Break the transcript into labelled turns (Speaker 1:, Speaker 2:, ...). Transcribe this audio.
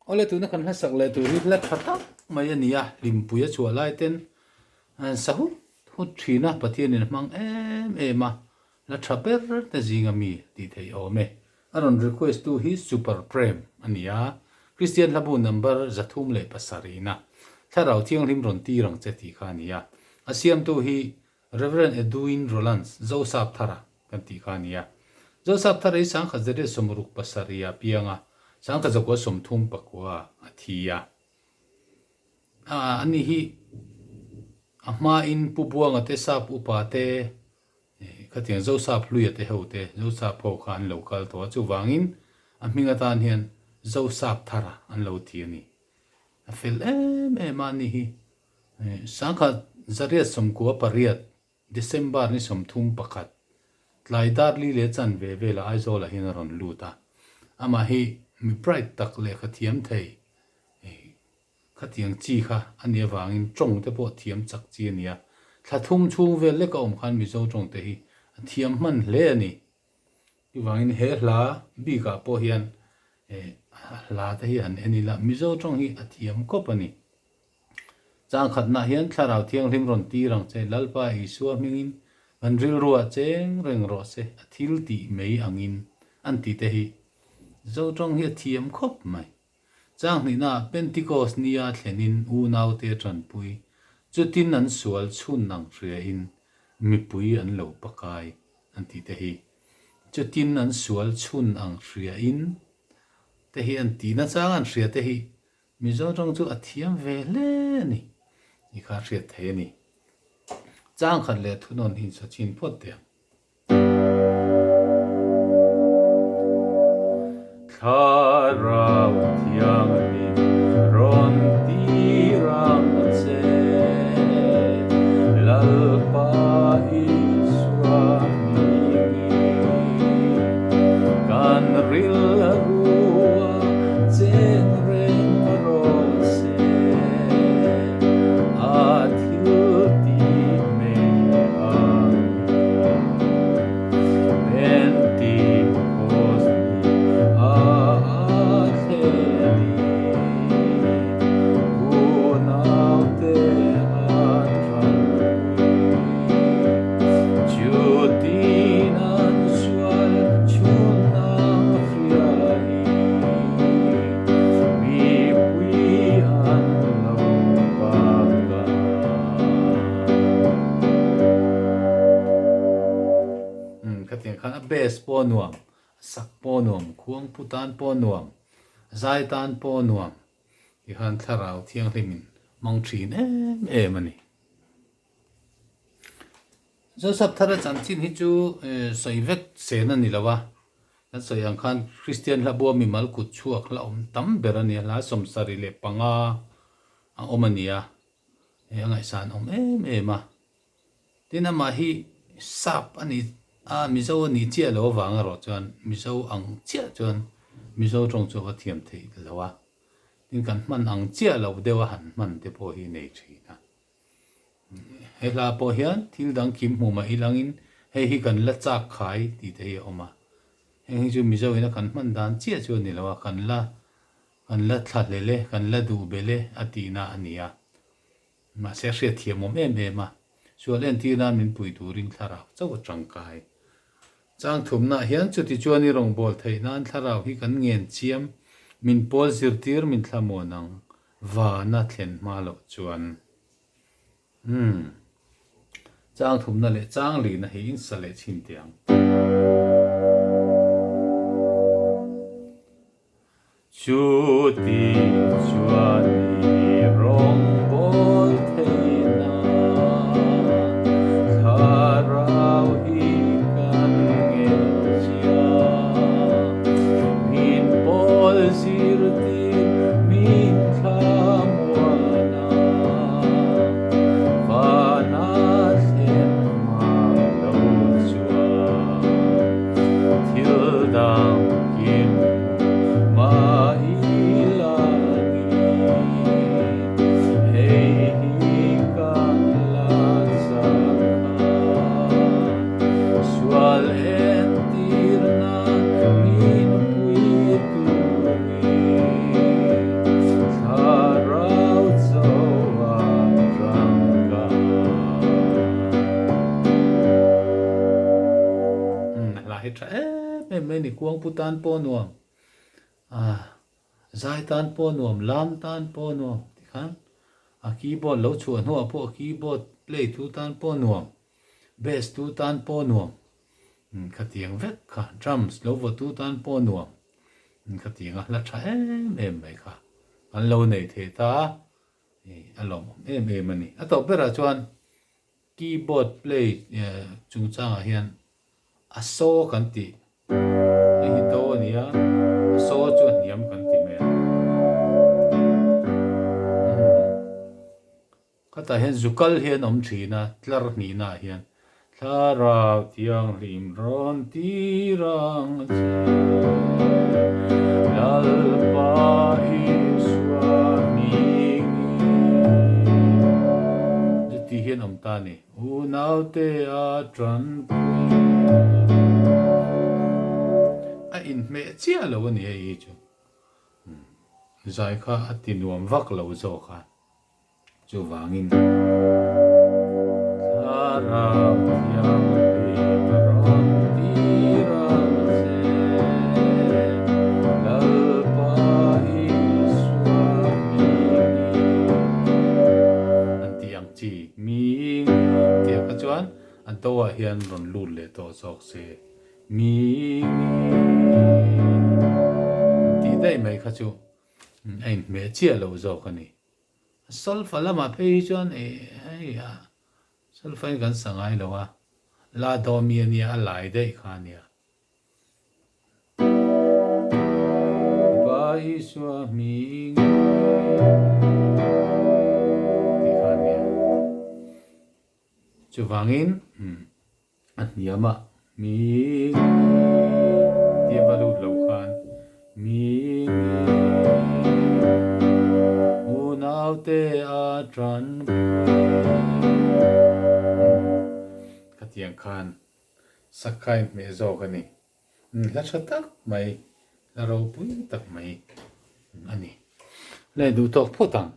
Speaker 1: Awle tuna kan hlasak leh tur hi hla tha tak mai a ni a, hlimpui a chhuah lai ten an sa hut hut thin a, Pathianin a hmang em em a, hla tha ber te zinga mi tih theih a awm e. A rawn request tu hi Super Prem a ni a, Kristian hlabu number 307 na Thlarau Thianghlim rawn tir ang che tih kha a ni a, a siamtu hi Rev. Edwin Rolands, Zosap Thara kan tih kha a ni a. Zosap Thara hi 1967 a piang a, 1939 a thi a. Ani hi a hmain Pu Buanga te, Sap Upa te, khatiang Zosap Hluia te ho te, Zosap ho kha an lo kal tawh a, chuvangin a hming atan hian Zosap Thara an lo ti a ni. A fel em em a ni hi. 1998, December ni 31, tlai dar li leh chanve velah Aizawlah hian a rawn lut a. Amah hi mi bright tak lehkha thiam thei, khatiang chi kha a nih avangin tawng te pawh thiam chak chi a ni a. Thla thum chhung vel leka awm khan Mizo tawng te hi a thiam hman hle a ni. Chuvangin he hla bikah pawh hian a hla te hi han en ila Mizo tawng hi a thiam khawp a ni. Changkhatnah hian Thlarau Thianghlim rawn tir ang che, Lalpa Isua hmingin kan rilruah cheng reng rawh se, a thil tih mai angin an ti te hi Mizo tawng hi a thiam khawp mai. Changhnihnaah Pentikos nia thlenin unaute tanpui, chutin an sual chhun ang hriain mipui an lo pakai an tih te hi. Chutin an sual chhun ang hriain te hi an tih nachang an hria te hi Mizo tawng chu a thiam ve hle a ni tih kha a hriat theih a ni. Changkhat leh thunawn hi insa chin phawt teh ang. Thlarau Thianghlim rawn tir ang che, Lalpa Isua hmingin kan rilrua cheng reng rawh se, a thil tih mai ang. Pentikos ni a thlen i unaute a tanpui. Chutin an sual chhun ang hria i mipui an lo pakai. Umm khatiang khan a bass pawh a nuam, a sak pawh a nuam, khuang pu tan pawh a nuam, zai tan pawh a nuam ti khan thlarau thianghlimin hmang thin em em a ni. Joseph Thara chanchin hi chu sawi vek sen a ni lo a, kan sawi ang khan Kristian hla bua mimal kut chhuak hla awm tam ber a ni a, hla 75 a awm a ni a, hei a ngaihsan awm em em a. Tin amah hi sap a ni a, Mizo a ni chiah lo avang erawh chuan Mizo ang chiah chuan Mizo tawng chu a va thiam theih lo a, tin kan hman ang chiah lo deuh a han hman te pawh hi nei thin a. He hla pawh hian thil dang kim hmu mah ilangin hei hi kan la chak khai tih te hi a awm a. Heng hi chu Mizo ina kan hman dan chiah chu a ni lo a, kan la kan la thlahlel e, kan la duh belh e a tihna a ni a. Mahse a hriatthiam awm em em a, sual entir nan min pui turin thlarau chauh a tangkai. Chang thumnaah hian chuti chuan i rawngbâwl theih nan thlarau hi kan ngen chiam, min pawl zirtir min thlamuan ang, vana thlen hma loh chuan. Umm. Chang thumna leh chang lihna hi in sa leh chhin teh ang. Chuti chuan i rawngbâwl thei nan thlarau hi kan ngen chiang. Min pawl zirtir min thlamuan a, vana thlen hma lo chuan thil dang kim hmu. ni, kuangpu tan pawh nuam, ah zai tan pawh nuam, lam tan pawh nuam tikhan a keyboard lo chhuah hnuah pawh a keyboard play tu tan pawh nuam, bass tu tan pawh nuam, khatiang vek kha drums lo vaw tu tan pawh nuam, khatiang a hla tha em em mai kha kan lo nei thei ta a, a lawmawm em em a ni. A tawp berah chuan Keyboard play chungchangah hian a saw kan tih hei hi do a ni a, a saw chu a hniam kan ti mai a. Khatah hian zukal hi an awm thin a, tlar hnihnaah hian Thlarau Thianghlim rawn tir ang che, Lalpa Isua hmingin. Chuti hian awm ta a ni. Unaute a tanpui. A inhmeh chiah lo a ni hei hi chu. Zai kha a ti nuam vak lo zawk a. Chuvangin Thlarau Thianghlim rawn tir ang che, Lalpa Isua hmingin. An tih ang chi hmingin tih kha chuan an to ah hian rawn lut leh tawh zawk se hmingin an tih daih mai kha chu a inhmeh chiah lo zawk a ni. Solfa lamah phei hi chuan hei a solfa in kan sa ngai lo a, la do mi a nia a lai daih kha a nia. Pa Isua hming tih kha a nia. Chuvangin a hniam a hming tih a va lut lo khan hming unaute a tanpui khatiang khan sakkai hmeh zawk a ni. Hla tha tak mai, hla ropui tak mai a ni. Hla duh tawk phawt ang.